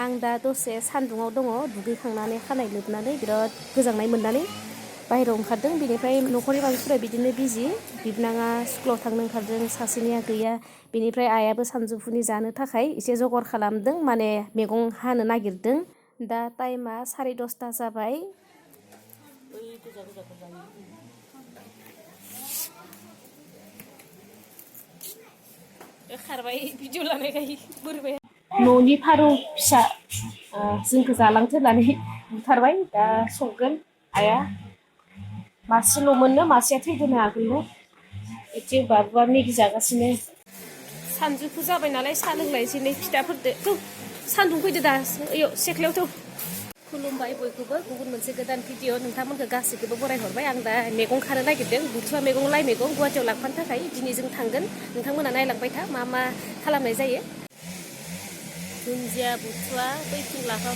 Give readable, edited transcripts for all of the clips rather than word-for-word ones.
आं दा दसे सान्दुङाव दङ दुगैखांनानै खानाय लोबनानै बिराद गोजांनाय मोननानै बाहेरायाव ओंखारदों। बेनिफ्राय न'खरनि मानसिफोरा बिदिनो बिजि, बिबनाङा स्कुलाव थांनो ओंखारदों, सासेनिया गैया। बेनिफ्राय आइयाबो सानजौफुनि जानो थाखाय एसे जगार खालामदों, माने मैगं हानो नागिरदों। दा टाइमा 10:30 जाबाय। खारबाय भिडिअ लानायखाय बोरैबाय। न'नि फारौ फिसा जोंखौ जालांथो होननानै बुथारबाय। दा संगोन आइया। मासेल'मोननो, मासेया थैदों आगोलनो। एथिं बाबुआ मेगि जागासिनो। सानजौफु जाबाय नालाय साहा लोंलायनोसै नै फिथाफोरदो। थौ सान्दुं फैदो दा ओइयाव सेख्लायाव थौ। खुलुमबाय बयखौबो गुबुन मोनसे गोदान भिडिअ नोंथांमोनखौ गासैखौबो बरायहरबाय। आं दा मैगं खानो नागिरदों, बुथुवा मैगं, लाइ मैगं गुवाहाटियाव लांफानो थाखाय दिनै जों थांगोन। नोंथांमोना नायलांबाय था मा मा खालामनाय जायो। दुन्दिया, बुथुवा, बैथिं लाफा।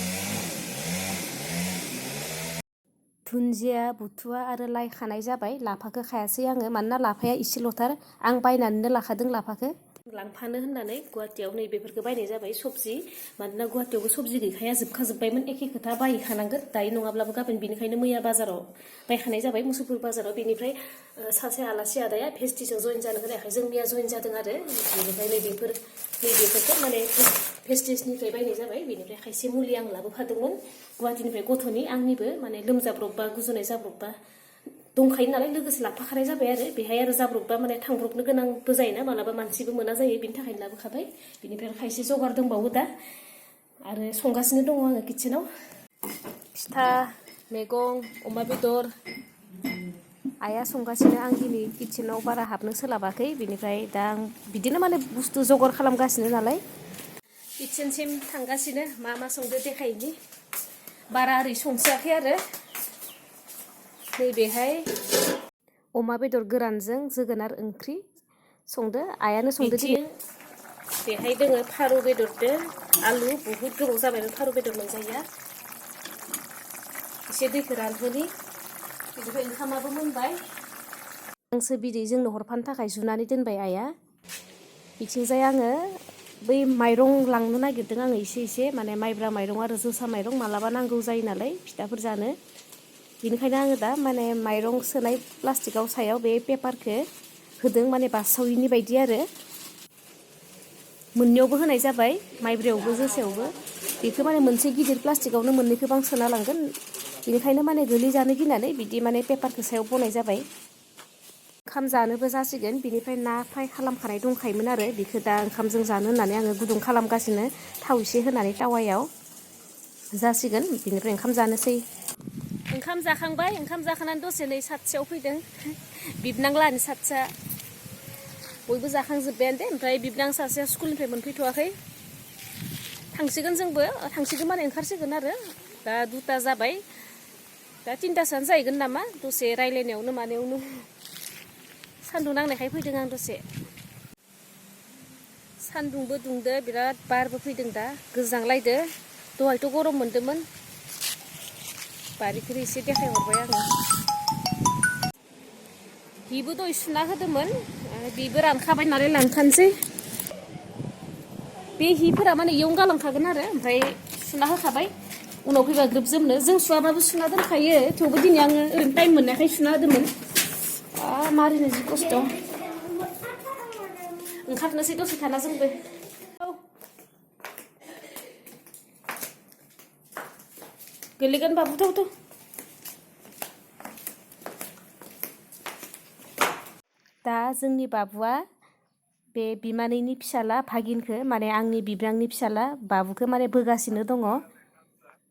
दुन्दिया, बुथुवा आरो लाइ खानाय जाबाय। लाफाखौ खायासै आङो, मानोना लाफाया इसेल'थार। आं बायनानैनो लाखादों लाफाखौ। लांफानो होननानै गुवाहाटियाव नै बेफोरखौ बायनाय जाबाय सबजि। मानोना गुवाहाटियावबो सबजि गैखाया, जोबखाजोब्बायमोन। एखे खोथा बायहैखानांगोन दायो नङाब्लाबो गाबोन। बेनिखायनो मैया बाजाराव बायखानाय जाबाय, मुसुलपुर बाजाराव। बेनिफ्राय सासे आलासि आदाया भेस्टिजआव जइन जानो होनायखाय जों मैया जइन जादों आरो। बेनिफ्राय नैबेफोरखौ माने भेस्टिजनिफ्राय बायनाय जाबाय। बेनिफ्राय खायसे मुलि आं लाबोफादोंमोन गुवाहाटिनिफ्राय गथ'नि, आंनिबो माने लोमजाब्रबबा गुजुनाय जाब्रबबा दंखायो नालाय लोगोसे लाबोफाखानाय जाबाय आरो। बेहाय आरो जाब्रबबा माने थांब्रबनो गोनांबो जायोना, मालाबा मानसिबो मोना जायो, बेनि थाखायनो लाबोखाबाय। बेनिफ्राय खायसे जगार दंबावो दा, आरो संगासिनो दङ आङो किटचेनाव। फिथा, मैगं, अमा बेदर आइया संगासिनो। आं दिनै किटचेनाव बारा हाबनो सोलाबाखै। बेनिफ्राय दा आं बिदिनो माने बुस्थु जगार खालामगासिनो नालाय किटचेनसिम थांगासिनो। मा मा संदो देखायनि। बारा ओरै संसोआखै आरो। नैबेहाय अमा बेदर गोरानजों जोगोनार ओंख्रि संदो, आइयानो संदो दिनै। बेहाय दोङो फारौ बेदरदो आलु। बुहुद गोबाव जाबायमोन फारौ बेदर मोनजायैया। एसे दैखौ रानहोनि। बेनिफ्राय ओंखामाबो मोनबाय। हांसो बिदै जोंनो हरफानो थाखाय जुनानै दोनबाय आइया। बिथिंजाय आङो बै माइरं लांनो नागिरदों आङो एसे माने माइब्रा माइरं आरो जोसा माइरं मालाबा नांगौ जायो नालाय फिथाफोर जानो। बेनिखायनो आङो दा माने माइरं सोनाय प्लास्टिकआव सायाव बे पेपारखौ होदों, माने बासावयिनि बायदि आरो। मोननैयावबो होनाय जाबाय, माइब्रायावबो जोसायावबो। बेखौ माने मोनसे गिदिर प्लास्टिकआवनो मोननैखौबो आं सोना लांगोन। बेनिखायनो माने गोलैजानो गिनानै बिदि माने पेपारखौ सायाव बनाय जाबाय। ओंखाम जानोबो जासिगोन। बिनिफ्राय ना फ्राय खालामखानाय दंखायोमोन आरो, बेखौ दा ओंखामजों जानो होननानै आङो गुदुं खालामगासिनो थाव एसे होनानै टावायाव। जासिगोन बिनिफ्राय ओंखाम जानोसै। ओंखाम जाखांबाय। ओंखाम जाखांनानै दसे नै सातसेयाव फैदों। बिबनां लाहानि सातसा बयबो जाखांजोब्बायानो दे। ओमफ्राय बिबनां सासेया स्कुलनिफ्राय मोनफैथ'वाखै। थांसिगोन जोंबो, थांसिगोन माने ओंखारसिगोन आरो। दा 2ता जाबाय। दा 3तासोआनो जाहैगोन नामा, दसे रायज्लायनायावनो मानायावनो। सान्दुं नांनायखाय फैदों आं दसे। सान्दुंबो दुंदो बिराद, बारबो फैदों दा गोजांलायदो। दहायथ' गरम मोनदोंमोन। बारिखौ एसे देखायहरबाय आङो। हिबो दहाय सुना होदोंमोन, बेबो रानखाबाय नालाय लांखानोसै। बे हिफोरा माने इयावनो गालांखागोन आरो, ओमफ्राय सुना होखाबाय उनाव फैबा ग्रोब जोमनो। जों सुवाबाबो सुना दोनखायो, थेवबो दिनै आङो ओरैनो टाइम मोननायखाय सुना होदोंमोन। मारिनो जि खस्थ'। ओंखारनोसै दसे थाना जोंबो। गोलैगोन बाबु, थौ थौ। दा जोंनि बाबुआ बे बिमानैनि फिसाला भागिनखौ, माने आंनि बिबनांनि फिसाला बाबुखौ माने बोगासिनो दङ।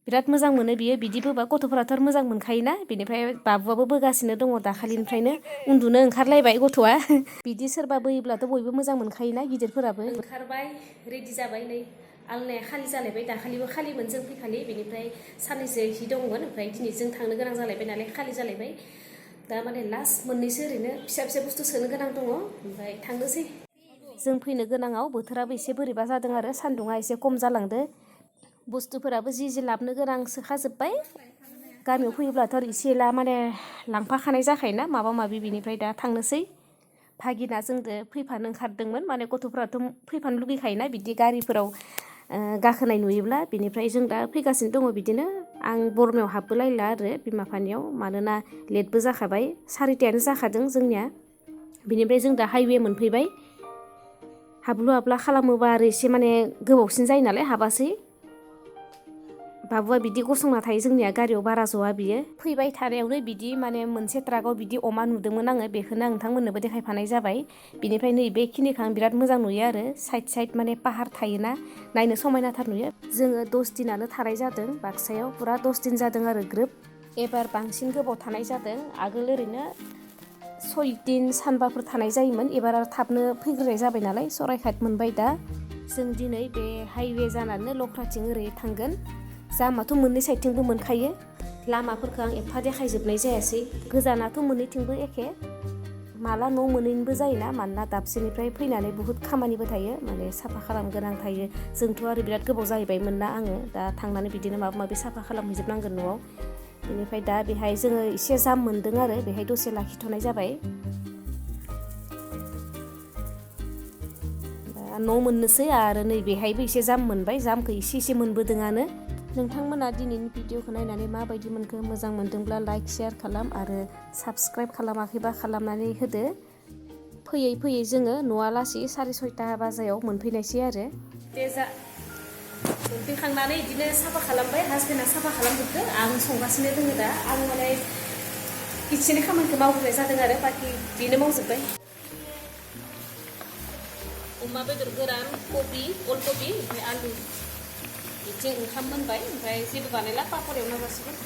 बिराद मोजां मोनो बियो बिदि बोबा, गथ'फोराथ' मोजां मोनखायोना। बेनिफ्राय बाबुआबो बोगासिनो दङ दाखालिनिफ्रायनो। उन्दुनो ओंखारलायबाय गथ'आ। बिदि सोरबा बोयोब्लाथ' बयबो मोजां मोनखायोना, गिदिरफोराबो। ओंखारबाय, रेडि जाबाय नै। आलनाया खालि जालायबाय, दाखालिबो खालिमोन जों फैखालि। बेनिफ्राय साननैसो हि दंमोन, ओमफ्राय दिनै जों थांनो गोनां जालायबाय नालाय खालि जालायबाय। दा माने लास्ट मोननैसो ओरैनो फिसा फिसा बुस्थु सोनो गोनां दङ, ओमफ्राय थांनोसै। जों फैनो गोनाङाव बोथोराबो एसे बोरैबा जादों आरो, सान्दुङा एसे खम जालांदो। बुस्थुफोराबो जि लाबनो गोनां सोखाजोब्बाय। गामियाव फैयोब्लाथ' एसे एला माने लांफाखानाय जाखायोना माबा माबि। बिनिफ्राय दा थांनोसै। भागिना जोंदो फैफानो ओंखारदोंमोन, माने गथ'फोराथ' फैफानो लुगैखायोना बिदि गारिफोराव गाखोनाय नुयोब्ला बिनिफ्राय जों दा फैगासिनो दङ बिदिनो आं बरमायाव हाबबोलायला आरो बिमा बिफानियाव मानोना लेटबो जाखाबाय 4टायानो जाखादों जोंनिया बिनिफ्राय जों दा हाइवे मोनफैबाय हाबलु हाबला खालामोबा आरो एसे माने गोबावसिन जायो नालाय हाबासै बाबुआ बिदि गसंना थायो जोंनिया गारियाव बारा ज'आ बियो फैबाय थानायावनो बिदि माने मोनसे ट्राकआव बिदि अमा नुदोंमोन आङो बेखौनो आं नोंथांमोननोबो देखायफानाय जाबाय बिनिफ्राय नैबेखिनिखौ आं बिराद मोजां नुयो आरो साइड माने पाहार थायोना नायनो समायनाथार नुयो जोङो 10 दिनानो थानाय जादों बाक्सायाव पुरा 10 दिन जादों आरो ग्रोब एबार बांसिन गोबाव थानाय जादों आगोल ओरैनो 6 दिन सानबाफोर थानाय जायोमोन एबार आरो थाबनो फैग्रोनाय जाबाय नालाय सराइघाट मोनबाय दा जों दिनै बे हाइवे जानानै लख्राथिं ओरै थांगोन जामाथ' मोननै साइडथिंबो मोनखायो लामाफोरखौ आं एफा देखायजोबनाय जायासै गोजानाथ' मोननैथिंबो एखे माला न' मोनैनोबो जायोना मानोना दाबसेनिफ्राय फैनानै बुहुद खामानिबो थायो माने साफा खालामनो गोनां थायो जोंथ' आरो बिराद गोबाव जाहैबायमोन ना आङो दा थांनानै बिदिनो माबा माबि साफा खालामहैजोबनांगोन न'आव बेनिफ्राय दा बेहाय जोङो एसे जाम मोनदों आरो बेहाय दसे लाखिथ'नाय जाबाय दा न' मोननोसै आरो नैबेहायबो एसे जाम मोनबाय जामखौ एसे मोनबोदोंआनो नोंथांमोना दिनैनि भिडिअखौ नायनानै माबायदि मोनखो मोजां मोनदोंब्ला लाइक शेयार खालाम आरो साबस्क्राइब खालामाखैबा खालामनानै होदो फैयै फैयै जोङो न'आ लासै 6:30 बाजायाव मोनफैनायसै आरो मोनफैखांनानै बिदिनो साफा खालामबाय हासबेन्डआ साफा खालामजोबदो आं संगासिनो दङ दा आं माने किटचेननि खामानिखौ मावग्रोनाय जादों आरो बाखि बेनो मावजोब्बाय अमा बेदर गोरान कबि अलकबि ओमफ्राय आलु बिथिं ओंखाम मोनबाय ओमफ्राय जेबो बानायला पापर एवना जासिगोन